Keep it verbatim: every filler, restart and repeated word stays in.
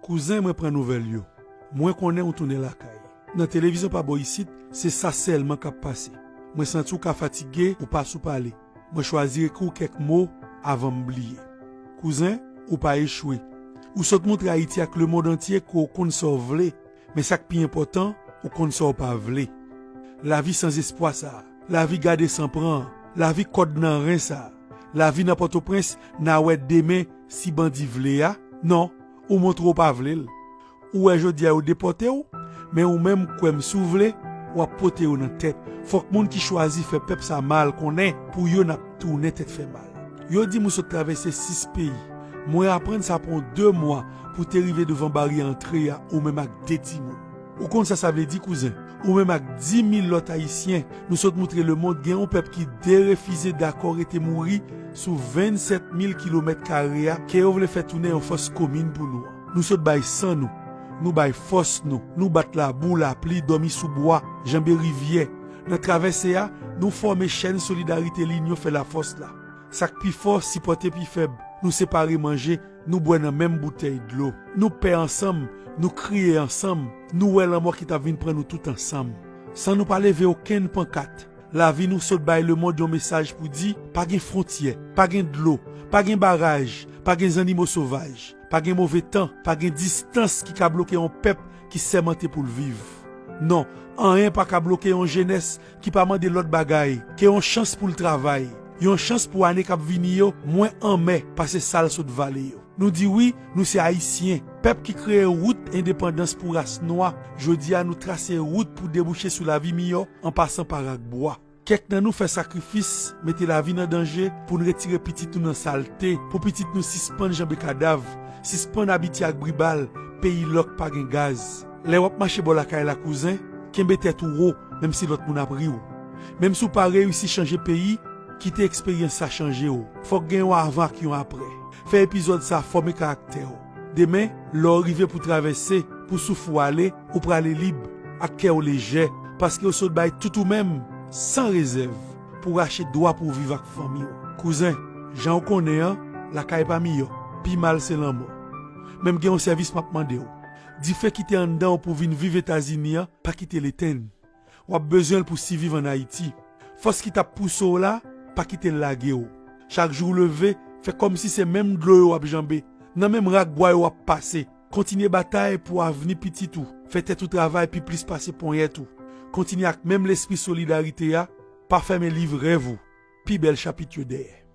Kouzen, mwen pran nouvèl yo. Mwen konnen ou tounen lakay. Nan televizyon pa bò isit, se sa sèlman k ap pase. Mwen santi w ka fatige, ou pa sou pale. Mwen chwazi ekri w kèk mo avan m bliye. Kouzen, ou pa echwe. Ou sot montre Ayiti ak lemonn antye ke w konn sa w vle, men sa k pi enpòtan, ou konn sa w pa vle. Lavi sanzespwa sa a, lavi gade san pran an, lavi kòd nan ren sa a, lavi nan Pòtoprens, n a wè demen si bandi vle a. Non, ou montre w pa vle l. Ou wè jodi a yo depòte w, men ou menm kwè m si w vle, w ap pote yo nan tèt. Fòk moun ki chwazi fè pèp sa mal konnen pou yo n ap tounen tèt fè mal. Yo di m ou sot travèse sis peyi. Mwen aprann sa pran w de mwa pou te rive devan baryè antre a, ou menm ak de timoun. Ou konn sa sa vle di, kouzen? Ou menm ak dis mil lòt Ayisyen, nou sot montre lemonn gen yon pèp ki derefize dakò rete mouri sou vennsèt mil kilomèt kare a ke yo vle fè tounen yon fòs komin pou nou an. Nou sot bay san nou, nou bay fòs nou, nou bat labou, lapli, dòmi sou bwa, janbe rivyè. Nan travèse a, nou fòme chèn solidarite linyon fè lafòs la. Sa k pi fò sipòte pi fèb. Nou separe manje, nou bwè nan menm boutèy dlo. Nou pè ansanm, nou kriye ansanm, nou wè lanmò ki t ap vin pran nou tout ansanm. San nou pa leve okenn pankat, lavi nou sot bay lemonn yon mesaj pou di, pa gen fwontyè, pa gen dlo, pa gen baraj, pa gen zannimo sovaj, pa gen move tan, pa gen distans ki ka bloke yon pèp ki sèmante pou l viv. Non, anyen pa ka bloke yon jenès ki pa mande lòt bagay ke yon chans pou l travay, yon chans pou ane k ap vini yo mwen anmè pase sa l sot vale yo. Nou di wi, nou se Ayisyen, pèp ki kreye wout endepandans pou ras nwa. Jodi a, nou trase wout pou debouche sou lavi miyò an pasan pa rak bwa. Kèk nan nou fè sakrifis, mete lavi n an danje pou n retire pitit nou nan salte, pou pitit nou sispann janbe kadav, sispann abitye ak bri bal, peyi lòk pa gen gaz. Lè w ap mache bò lakay la, kouzen, kenbe tèt ou wo, menm si lòt moun ap ri w. Menm si w pa reyisi chanje peyi, kite eksperyans sa chanje w. Fòk gen yon avan ak yon aprè. Fè epizòd sa fòme karaktè w. Demen, lè w rive pou travèse, pou souf ou ale, ou prale lib, ak kè w lejè, paske w sot bay tout ou menm, san rezèv, pou rache dwa pou w viv ak fanmi w. Kouzen, jan w konnen an, lakay pa miyò, pi mal se lanmò. Men m gen yon sèvis m ap mande w. Dife ki te anndan w pou w vin viv Etazini an, pa kite l etenn. W ap bezwen l pou siviv ann Ayiti. Fòs ki t ap pouse w la, pa kite l lage w. Chak jou w leve, fè kòmsi se menm dlo yo w ap janbe, nan menm rak bwa yo w ap pase. Kontinye batay pou avni pitit ou. Fè tèt ou travay pi plis pase ponyèt ou. Kontinye ak menm lespri solidarite a, pa fèmen liv rèv ou. Pi bèl chapit yo dèyè.